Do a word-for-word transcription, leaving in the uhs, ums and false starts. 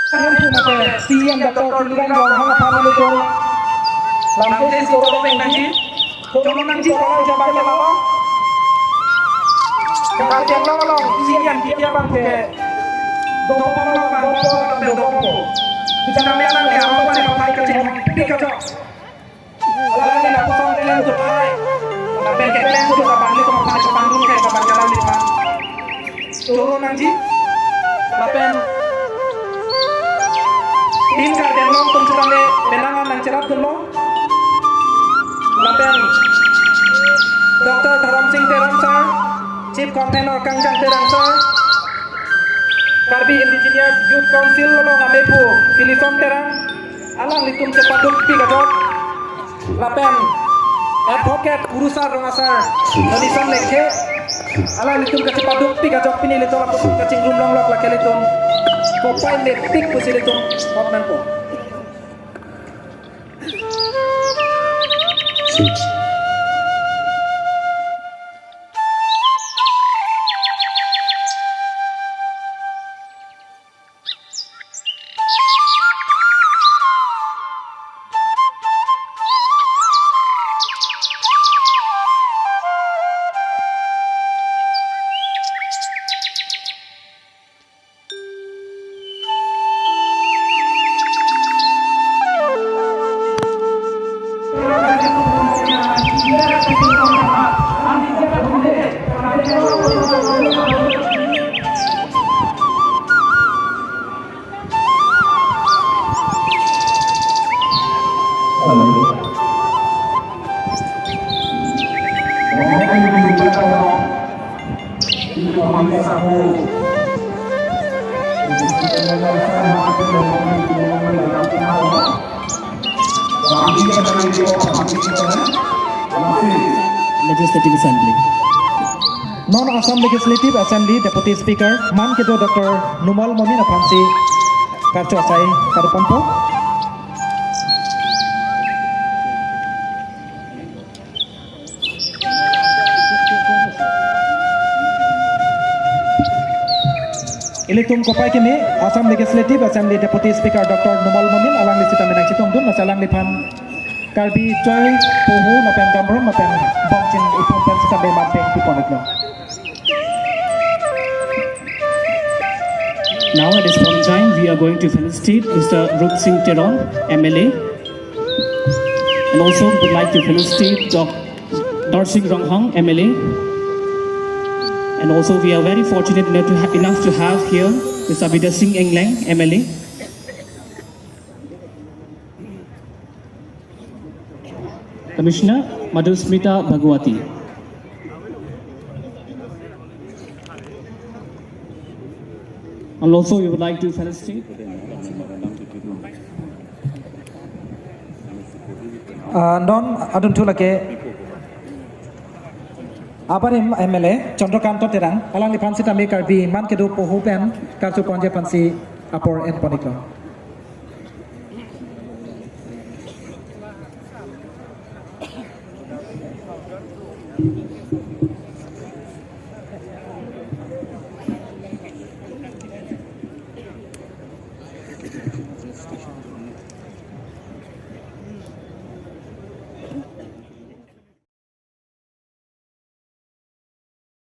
Sekarang mate C E M Doctor Tuliram Ronghang aphan ilitum lamthe si choro nangji, choro nangji, choro nangji abang ke lama. Karbi Anglong along C E M P T abang ke dopom along abang dopom along dopom. Bichara me alang ke arong pen pathai kachingpi kachok. Alangli lapuson klem tuthai. Lapen keklem tuthai abang ilitum aphan chepangdun ke abang jalan lima. Choro nangji. Lapen Team Karbi Anglong atum sitame penang an nangcherap dunlo. Lapen Doctor Dharamsing Teron sir, Chief Convener Kangjang Terang sir, Karbi Indigenous Youth Council along amephu Pilison Terang, alanglitum chepadukpik ajok. Lapen Advocate Kurusar Rongasar, Madison Lekhe, alanglitum kachepadukpik ajok pini ilitum lapuson kachingrum longlok, lake ilitum kopai mepik pusi ilitum hok nangpo. Legislative Assembly. Non Assam Legislative Assembly Deputy Speaker man kedo Doctor Numal Momin aphansi karcho asai kadoponpo. Ilitum kopai kimi Assam Legislative Assembly Deputy Speaker Doctor Numal Momin, alangli sitame nangchetongdun, lasi alangliphan Karbi Joy Poho lapen Jambron lapen Bongching Ipum pen sitame manpeng pipon iklo. Now at this point in time, we are going to felicitate Mister Rup Singh Teron, M L A, and also would like to felicitate Doctor Darsing Ronghang, M L A. And also, we are very fortunate enough to, ha- enough to have here Mister Bidya Sing Engleng, M L A. Commissioner Madhusmita Bhagwati. And also, we would like to felicitate. Ah, non adunthu lake abarim M L A Chandrakanta Terang, alangliphan sitame Karbi man kedo poho pen karcho ponji aphansi apor enpon iklo.